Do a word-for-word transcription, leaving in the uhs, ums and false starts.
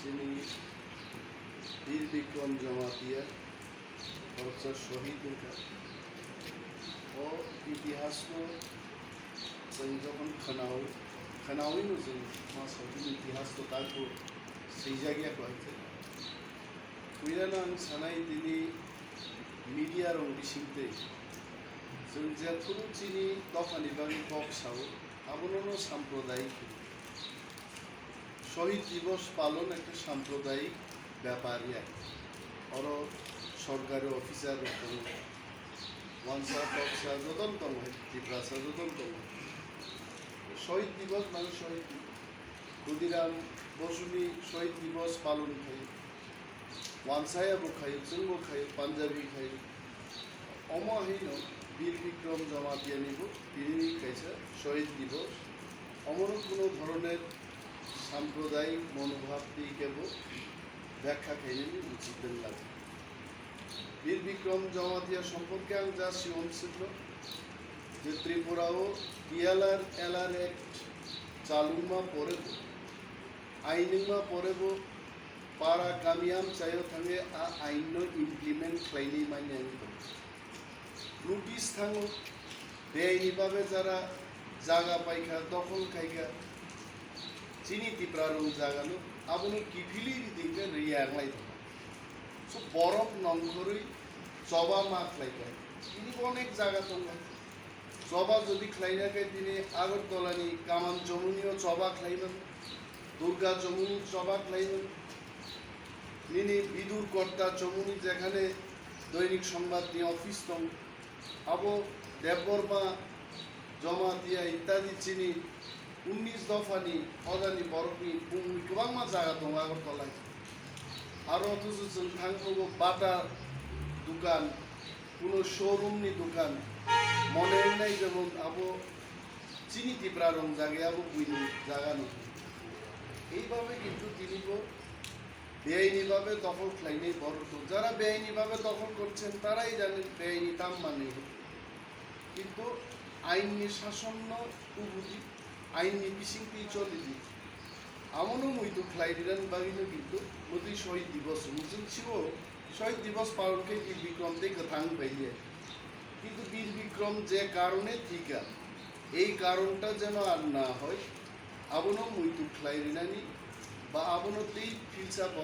Chini Bir Bikram Jamatia khoroksa shohid wngkha. O itihas no chwng jokhon khwnao, khwnawi no chwng ma sawi itihas to takbo swijak ya koi khe. Puila no ang sanai tini media rok bisingtwi chwng jephuru chini dophani bagwi kok sao, abono no sampradayik hino. Shohid Divos palon ekta sampradayik bepar ya. Oro sorkari officer rok tongo, wansa toksa jotono tongo, Tiprasa jotono tongo. Shohid Divos mane Shohid Divos. Khudiram Bosuni Shohid Divos palon khai. Wansaya bo khayo, chwngbo khayo, Punjabi khayo. Omo haino Bir Bikram Jamatia ni bo tini kaisa Shohid Divos. Omono kuno dhoroner sampradayik monobhab tei kebo byakha khainani uchit wng lago. Bir Bikram Jamatia somporke ang ja siwam swkno je Tripura o T L R L R Act chalungma pore bo, ain wngma pore bo para kami amchaio thangwi a ain no implement khlainai manya wngwi tongo. Notice thango, beaini babe jara jaga paikha, dokhol khaikha, chini Tipra rong jaga no, abono kiphilwi ridingkhe riya wnglaio. So borok nongkhorwi choba ma khlaikha, tini onek jaga tongo. Choba jodi khlaina khe tini Agartala ni Kaman Chomuni o choba khlaiman, Durga Chomuni choba khlaiman, nini Bidur Kotta Chomuni jekhane Doinik Songbad ni office tong, abo Debbarma, Jamatia itadi chini unnish dopha ni hodani borok ni bumui kwbangma jaga tongo Agartala. Aro othocho chwng thangkhogo bata dukan, kuno showroom ni dukan, mone wngnai jemon abo chini Tipra rong jaga abo buini jaga no. Eibabe kintu tini bo beaini babe dokhol khlainai borok tongo. Jara beaini babe dokhol korchen tarai jani beaini tam manwi. Kintu ain ni shason no tubudi, ain ni bisingtwi cholidi. Amono muitu khlai rinani bagwino kintu mwtwi Shohid Divos wngwi chwng siwo Shohid Divos palon khe Bir Bikram tei kwthang phaiya. Kintu Bir Bikram je karone thika, ei karonta jeno ar na hoi, abono muitu khlai rinani ba abono tei philsa borok